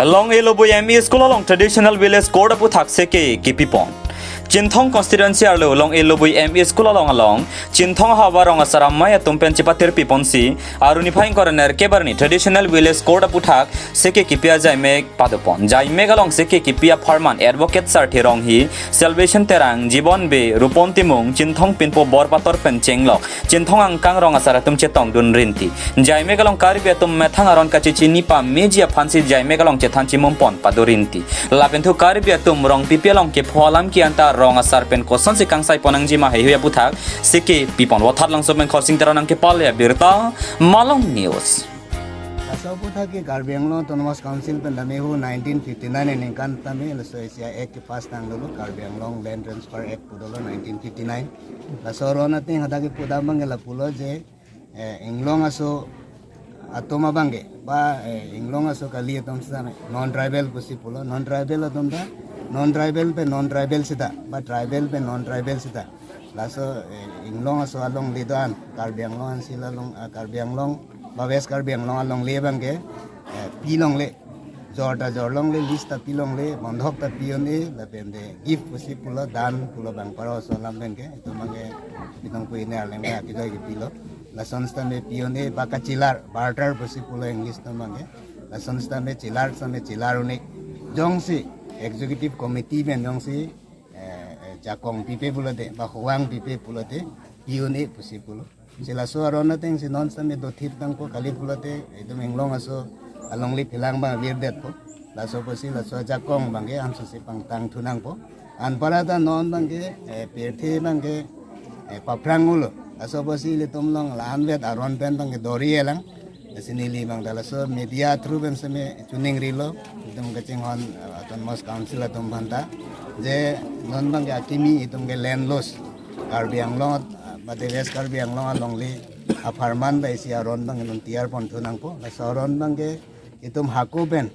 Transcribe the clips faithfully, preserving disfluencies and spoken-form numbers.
Long-e Lobui M E School along Traditional Village Court aputhak seke kipipon. Chinthong constituency arlo Long-e Lobui M E School along along Chinthong havar rong asar amei atum pen chepatir piponsi, arni phai ingkoi ra nerkep arni Traditional Village Court aputhak seke kipi ajaimek padopon. Jaimek along seke kipi apharman Advocate Sarthe Ronghi, Salvation Terang, Jibon Bey, Rupon Timung, Chinthong pinpo bor pator pen chenglok Chinthong angkang rong asar atum chetongdun rinti. Jaimek along Karbi atum methang aron kachechini pameji aphansi jaimek along chethan chimum pon pado rinti. Lapen thu Karbi atum rong pipi along kepho alam ke-anta rong asar pen kosonsi kangsai pon nangjima heihui aputhak seke pipon. Vothatlangso pen Khorsing Teron nangkepale abirta, Malong News. Laso aputhak ke Karbi Anglong Autonomous Council pen tame hu nineteen fifty-nine aningkan tame laso A C I Act ke pass nangdolo, Karbi Anglong Land Transfer Act pudolo nineteen fifty-nine. Laso aron ateng hadak kepudam abang ke lapulo je, eh, inglong aso atum abang ke, ba, eh, inglong aso kali atum sita non-tribal pusi pulo, non-tribal atum ta, non-tribal pen non-tribal sita, ba tribal pen non-tribal sita. Laso, eh, inglong aso alongle do-an, Karbi Anglong Council along, ah, Karbi Anglong, ba West Karbi Anglong alongle abang ke, eh, pi longle, jor ta jor longle, lease ta pi longle, bondhok ta pi-un-e, lapen de gift pusi pulo, dan pulo bang paro aso alam abang ke, itum abang ke, itum pu ini arleng ke, akijoi kepilo. Lason sitame pi-un-e, ba kachelar, barter pusi pulo English atum abang ke. Lason sitame chelar, sitame chelar un-e. Jongsi, Executive Committee pen jongsi, eh, eh, jakong pipe pulote, ba huang pipe pulote, pi-un-e pusi pulo. Si laso aron atengsi non sitame dothip tangpo kali pulote, itum inglong aso alongle phelang abang virdetpo. Laso apotsi laso ajakong abang ke ansose pangtang thu nangpo. Anparta non abang ke, eh, pirthe abang ke, eh, paphrang-ulo. Laso apotsi ilitum along la-anvet aron pen abang ke dori-e lang. Lasi neli abang ta laso media through pen sitame chuningrilo, itum kachinghon, eh, Autonomous Council atum aphanta, je non abang ke akimi itum ke land loss, Karbi Anglong, eh, mate West Karbi Anglong alongle apharman ba isi aron abang non tiyar pon thu nangpo. Laso aron abang ke itum hako pen,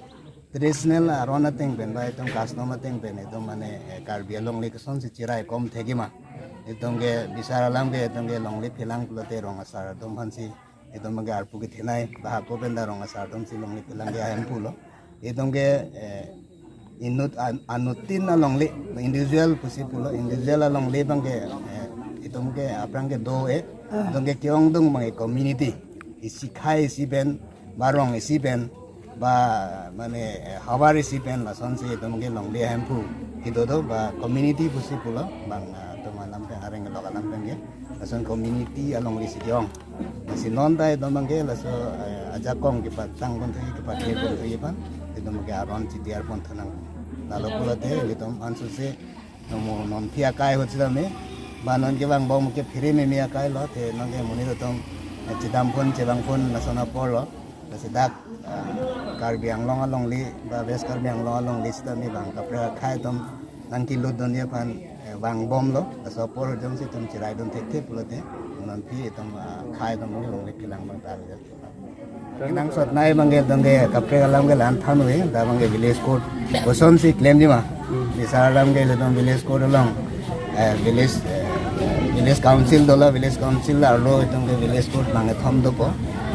traditional aron ateng pen, ba itum custom ateng pen, itum mane, eh, Karbi alongle kosonsi cherai kom thekji ma. Itum ke bisar alam ke, itum ke longle phelang pulote rong asar atum aphansi itum ke arpu kethenei, ba hako pen ta rong asar atumsi longle phelang ke ahemphu lo. Itum ke, eh, inut an-, anutin alongle, individual pusi pulo, individual alongle abang ke, eh, itum ke aphrang ke do-e, itum ke ke-ongdung abang ke community, isi khei isi pen, ba rong isi pen, ba mane, eh, havar isi pen lasonsi itum ke longle ahemphu kedo do, ba community pusi pulo, bang, ah, itum alam pen areng lok alam pen ke, lason community alonglesi ke-ong. Lasi non ta itum abang ke laso, eh, ajakong kepatang pon thu, kepathe pon thu aphan, itum ke aron chetiyar pon thu nang. Lalo pulote itum ansose nomu non phi akai ahut sitame, ba non ke vangbom ke phere meme akai lo, te non ke monit atum, eh, chedam pon, chevang pon lason apor lo. Lasi dak, eh, Karbi Anglong alongle, ba West Karbi Anglong alongle sitame bang kaprek akhei atum nangkelutdunji aphan, eh, vangbomlo, laso apor jongsi itum cheraidun thekthe pulote, non phi itum, ah, akhei atum longle phelang abang ta. Kenangsot nei abang ke itum ke kaprek alam ke la-an than-e, dak abang ke village court kosonsi klemji ma. Bisar alam ke itum village court along, eh, village, eh, village council dolo, village council arlo itum ke village court bang kethom dopo,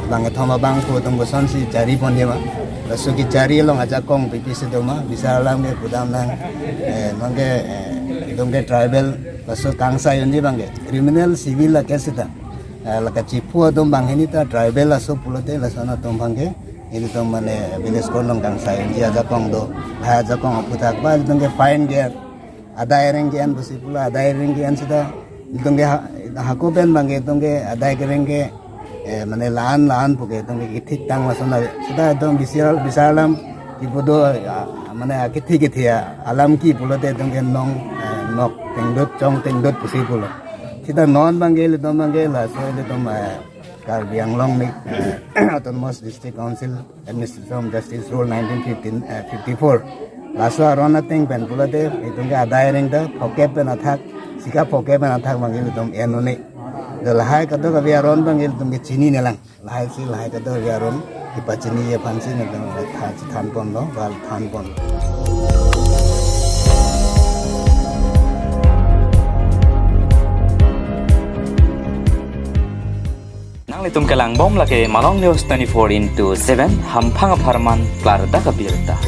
bang kethom abang ko itum kosonsi chari ponji ma. Laso kechari along ajakong pipisi do ma, bisar alam ke pudam nang, eh, non ke, eh, itum ke tribal, laso kangsai unji abang ke criminal civil la case ta. Eh, la kachiphu atum bang hini ta tribal aso pulote lason atum abang ke, ilitum mane village court along kangsai unji ajakong do, lahai ajakong aputhak ba ilitum ke fine ke-en, adai areng ke-en pusi pulo, adai areng ke-en sita, ilitum ke ha-, hako pen abang ke itum ke adai kereng ke, eh, mane la-an la-an pu ke itum ke kethik tang lason la, sita itum bisar, bisar alam kipu do, ah, mane akethe kethe alam ke pulote itum ke nong, eh, nok tengdut, chong tengdut pusi pulo. Sita non abang ke ilitum abang ke laso ilitum, eh, Karbi Anglong ni, eh, Autonomous District Council Administration of Justice Rule nineteen fifteen, eh, fifty-four. Laso aron ateng pen pulote itum ke adai areng ta phokep pen athak, sika phokep pen athak abang ke ilitum en un-e. Do lahai kadokave aron abang ke ilitum ke chinine lang. Lahai si lahai kadokave aron kepachiniji aphansi nelitum tha chethan ponlo, ba than ponlo. Nanglitum kelang bom lake Malong News twenty-four into seven, hamphang apharman klardak abirta.